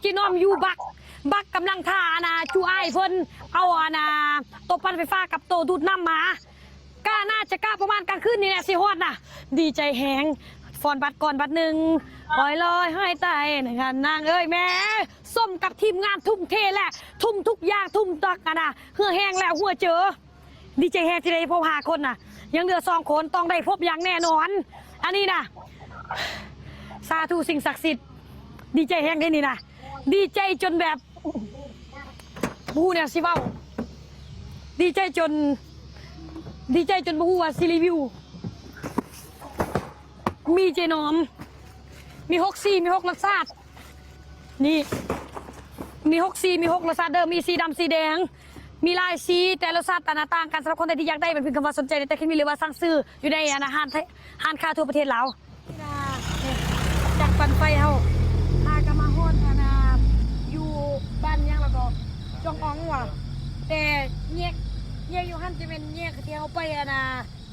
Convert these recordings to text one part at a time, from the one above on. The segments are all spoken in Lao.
ເຈນ້ອມຢູ່ບັກ ບັກກຳລັງຖ້າອັນນ່າ ຈູອ້າຍເພິ່ນເອົາອັນນ່າ ໂຕປັ່ນໄຟຟ້າກັບໂຕດູດນ້ຳມາ ກະໜ້າຈະກະປະມານກາງຄືນນີ້ແຫຼະ ຊິຮອດນະ. ດີໃຈແຮງ ຟ້ອນບັດກ່ອນບັດໜຶ່ງ ອອຍລອຍຫ້ອຍຕາຍນາງເອີຍແມ່. ສົມກັບທີມງານທຸ່ມເທ ແລະ ທຸ່ມທຸກຢ່າງ ທຸ່ມທັງອັນນ່າ ເຫື່ອແຮງ ແລະ ຫົວເຈີ. ດີໃຈແຮງທີ່ໄດ້ພົບຫ້າຄົນນະ ຍັງເຫຼືອສອງຄົນ ຕ້ອງໄດ້ພົບຢ່າງແນ່ນອນ. ອັນນີ້ນະ ສາທຸສິ່ງສັກສິດ ດີໃຈແຮງເດ້ນີ້ນະ ດີໃຈຈົນແບບ ບໍ່ຮູ້ແນວຊິເວົ້າ ດີໃຈຈົນ ດີໃຈຈົນບໍ່ຮູ້ວ່າຊິຣີວິວ. ມີເຈນ້ອມ ມີຫົກສີ ມີຫົກລົດຊາດ ນີ້ ມີຫົກສີ ມີຫົກລົດຊາດເດີ ມີສີດຳ ສີແດງ ມີຫຼາຍສີ ແຕ່ລົດຊາດຕ່າງກັນ. ສຳລັບຄົນໃດທີ່ຢາກໄດ້ ແມ່ນພິມຄຳວ່າສົນໃຈໃນໃຕ້ຄລິບນີ້ ຫຼືວ່າສັ່ງຊື້ຢູ່ໃນອັນນ່າ ຮ້ານ ຮ້ານຄ້າທົ່ວປະເທດລາວ. ນີ້ນະ ຈັກປັ່ນໄຟເຮົາ ຫາກະມາຮອດອັນນ່າ ຢູ່ບ້ານຫຍັງລະກໍ ຈອງອອງຫວາ ແຕ່ແຍກ ແຍກຢູ່ຫັ້ນຈະແມ່ນແຍກທີ່ເຮົາໄປອັນນ່າ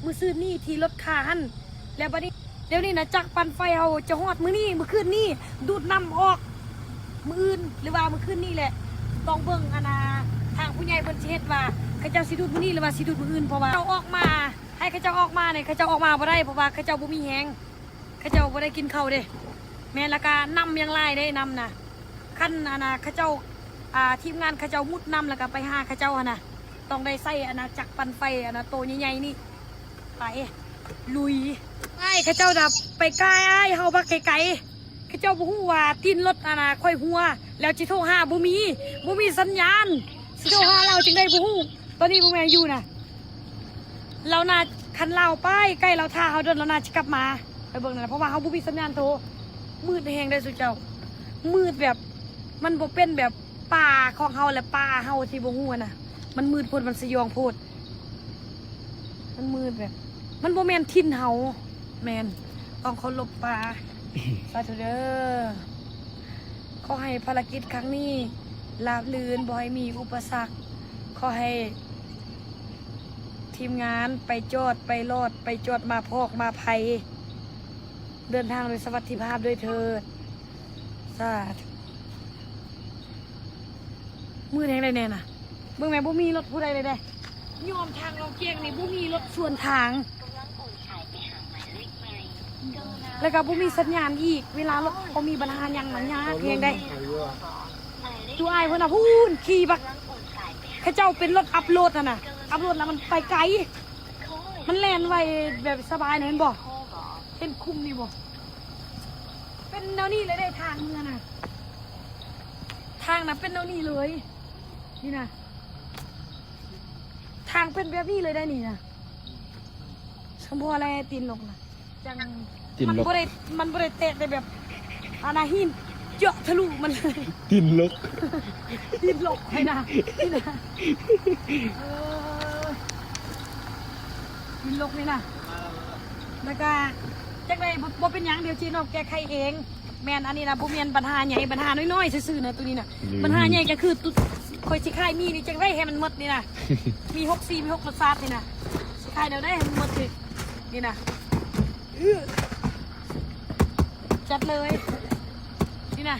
ມື້ຊືນນີ້ທີ່ລົດຄາຫັ້ນ ແລ້ວບັດນີ້ ດຽວນີ້ນະ ຈັກປັ່ນໄຟເຮົາຈະຮອດມື້ນີ້ ມື້ຄືນນີ້ ດູດນ້ຳອອກມື້ອື່ນ ຫຼືວ່າມື້ຄືນນີ້ແຫຼະ. ຕ້ອງເບິ່ງອັນນ່າ ທາງຜູ້ໃຫຍ່ເພິ່ນຊິເຮັດວ່າ ເຂົາເຈົ້າຊິດູດມື້ນີ້ ຫຼືວ່າຊິດູດມື້ອື່ນ ເພາະວ່າເຂົາເຈົ້າອອກມາ ໃຫ້ເຂົາເຈົ້າອອກມານີ້ ເຂົາເຈົ້າອອກມາບໍ່ໄດ້ ເພາະວ່າເຂົາເຈົ້າບໍ່ມີແຮງ ເຂົາເຈົ້າບໍ່ໄດ້ກິນເຂົ້າເດ້. ແມ່ນ ແລ້ວກະນ້ຳຍັງຫຼາຍເດ້ ນ້ຳນະ ຄັນອັນນ່າ ເຂົາເຈົ້າ ອ່າ ທີມງານເຂົາເຈົ້າມຸດນ້ຳ ແລ້ວກະໄປຫາເຂົາເຈົ້າຫັ້ນນະ ຕ້ອງໄດ້ໃຊ້ອັນນ່າ ຈັກປັ່ນໄຟອັນນ່າ ໂຕໃຫຍ່ໆນີ້ ໄປ ລຸຍ ໄປ. ເຂົາເຈົ້ານະໄປໄກ ເຮົາມາໄກໆ ເຂົາເຈົ້າບໍ່ຮູ້ວ່າຕີນລົດອັນນ່າ ຂ້ອຍຮົ່ວ ແລ້ວຊິໂທຫາ ບໍ່ມີ ບໍ່ມີສັນຍານ ຊິໂທຫາລາວຈັ່ງໃດບໍ່ຮູ້. ຕອນນີ້ບໍ່ແມ່ນຢູ່ນະ ລາວໜ້າ ຄັນລາວໄປໃກ້ ລາວຖ້າເຮົາດົນ ລາວໜ້າຈະກັບມາ ໄປເບິ່ງນັ້ນນະ ເພາະວ່າເຮົາບໍ່ມີສັນຍານໂທ. ມືດແຮງເດ້ຊຸເຈົ້າ ມືດແບບ ມັນບໍ່ເປັນແບບປ່າຂອງເຮົາ ແລະ ປ່າເຮົາທີ່ບໍ່ຮູ້ຫັ້ນນະ ມັນມືດໂພດ ມັນສະຫຍອງໂພດ ມັນມືດແບບ ມັນບໍ່ແມ່ນຖິ່ນເຮົາ. ແມ່ນ ຕ້ອງເຄົາລົບປ່າ. ສາທຸເດີ ຂໍໃຫ້ພາລະກິດຄັ້ງນີ້ລາບລື່ນ ບໍ່ໃຫ້ມີອຸປະສັກ ຂໍໃຫ້ທີມງານໄປຈອດໄປລອດ ໄປຈອດມາພອກມາໄພ ເດີນທາງໂດຍສະຫວັດດີພາບດ້ວຍເທີດ. ສາທຸ. ມືດແຮງໃດແນ່ນະ ເບິ່ງແມ່ ບໍ່ມີລົດຜູ້ໃດເລີຍເດ້. ຍອມທາງລອງແຈ້ງນີ້ ບໍ່ມີລົດສວນທາງ ແລ້ວກໍບໍ່ມີສັນຍານອີກ. ເວລາລົດເຂົາມີບັນຫາຫຍັງນະ ຍາກແຮງໃດ໋. ຈູອ້າຍເພິ່ນນະ ພຸ້ນ ຂີ່ບັກ ເຂົາເຈົ້າເປັນລົດອັບໂຫຼດຫັ້ນນະ ອັບໂຫຼດແລ້ວມັນໄປໄກ ມັນແລ່ນໄວແບບສະບາຍນະ ເຫັນບໍ່ ເຫັນຄຸ້ມນີ້ບໍ່? ເປັນແນວນີ້ເລີຍເດ້ ທາງເມືອນະ ທາງນະເປັນແນວນີ້ເລີຍ ນີ້ນະ ທາງເປັນແບບນີ້ເລີຍໄດ໋ນີ້ນະ. ສົມພໍແລະ ຕີນລົກນະ ຈັ່ງ ຕີນລົກ ມັນບໍ່ໄດ້ ມັນບໍ່ໄດ້ແຕກໄດ້ແບບ ອັນນະ ຫີນເຈາະທະລຸມັນເລີຍ ຕີນລົກ ຕີນລົກໃຫ້ນະ ນີ້ນະ ເອີ ຕີນລົກນີ້ນະ. ແລ້ວກະຈັກໄດ້ ບໍ່ ບໍ່ເປັນຫຍັງ ດຽວເຈນ້ອງແກ້ໄຂເອງ. ແມ່ນ ອັນນີ້ນະ ບໍ່ແມ່ນບັນຫາໃຫຍ່ ບັນຫານ້ອຍໆຊື່ໆນະ ໂຕນີ້ນະ. ບັນຫາໃຫຍ່ກໍຄືຕຸ ຂ້ອຍຊິຂາຍໝີ່ນີ້ຈັ່ງໃດໃຫ້ມັນໝົດນີ້ນະ ມີຫົກສີ ມີຫົກລົດຊາດນີ້ນະ ຊິຂາຍແນວໃດໃຫ້ມັນໝົດນີ້ ນີ້ນະ ຈັດເລີຍ ນີ້ນະ.